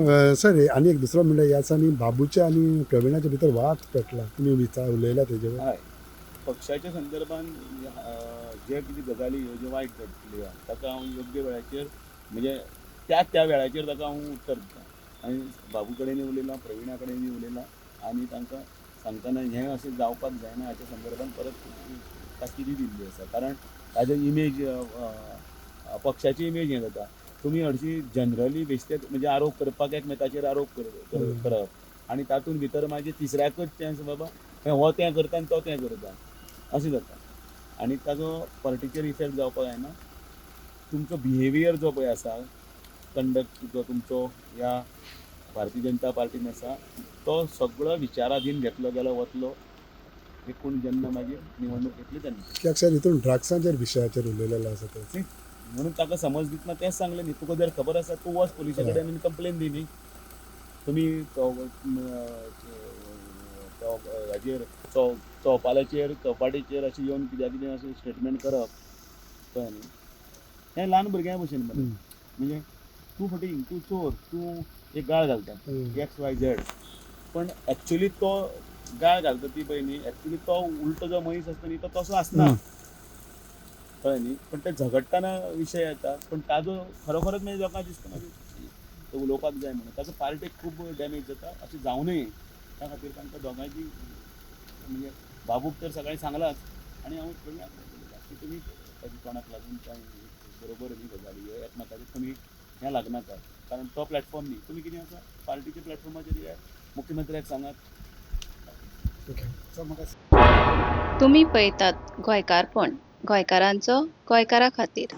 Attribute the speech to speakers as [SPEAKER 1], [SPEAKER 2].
[SPEAKER 1] Sir, आनी एक दुसरो म्हणल्यार ह्या दिसांनी बाबूच्या आनी प्रवीणाच्या भितर वाद पेटला, तुमी विचार उलयला तेजेवर.
[SPEAKER 2] हय, पक्षाच्या संदर्भान जे कितें गजाली ह्यो ज्यो वायट घडटल्यो आहा ताका हांव योग्य वेळाचेर, म्हणजे त्या त्या वेळाचेर ताका हांव उत्तर दिता. आनी बाबू कडेनूय उलयलां, प्रविणा कडेनूय उलयलां आनी तांकां सांगतना हें अशें जावपाक जायना हाच्या संदर्भान परत ताकिदी दिल्ली आसा. कारण ताजे इमेज, पक्षाची इमेज हें जाता. तुमी हरशीं जनरली बेश्टे म्हणजे आरोप करपाक एकमेकाचेर आरोप करप आनी तातूंत भितर मागीर तिसऱ्याकच चान्स, बाबा हें हो तें करता आनी तो तें करता, अशें जाता आनी ताजो पार्टीचेर इफेक्ट जावपाक जायना. तुमचो बिहेवियर जो पळय आसा, कंडक्ट जो तुमचो ह्या भारतीय जनता पार्टीन आसा, तो सगळो विचाराधीन घेतलो गेलो वतलो एकूण जेन्ना मागीर निवडणूक येतली तेन्ना.
[SPEAKER 1] कित्याक सर, हितून ड्रग्सांचेर विशयाचेर उलयलेलो आसा ते.
[SPEAKER 2] म्हणून ताका समज दितना तेंच सांगलें न्ही, तुका जर खबर आसा तूं वच पुलिसे कडेन आनी कंप्लेन दी न्ही. तुमी हाजेर चौपालाचेर चौपाटीचेर अशें येवन कित्याक कितें अशें स्टेटमेंट करप, कळ्ळें न्ही? हें ल्हान भुरग्यां भशेन मरे. म्हणजे तूं फटींग, तूं चोर, तूं एक गाळ घालता XYZ, पण एक्चुली तो गाळ घालता ती पळय न्ही, एक्चुली तो उलटो जो मनीस आसता न्ही तो तसो आसना, कळ्ळें न्ही? पण ते झगडटना विशय येता, पण ताजो खरोखरच मागीर लोकांक दिसता मागीर तो उलोवपाक जाय म्हणून ताजो पार्टीक खूब डॅमेज जाता. अशें जावं नये त्या खातीर तांकां दोगांयची, म्हणजे बाबूक तर सगळें सांगलाच आनी हांव प्रवीणाक उलयलां की तुमी ताच्या तोंडाक लागून कांय बरोबर न्ही गजाली ह्यो, एकमेकाचेर तुमी हें लागनाका, कारण तो प्लॅटफॉर्म न्ही. तुमी कितें आसा पार्टीच्या प्लॅटफॉर्माचेर येयात, मुख्यमंत्र्याक सांगात.
[SPEAKER 1] ओके सर, म्हाका
[SPEAKER 3] तुमी पळयतात गोंयकारपण, गोंयकारांचो गोंयकारा खातीर.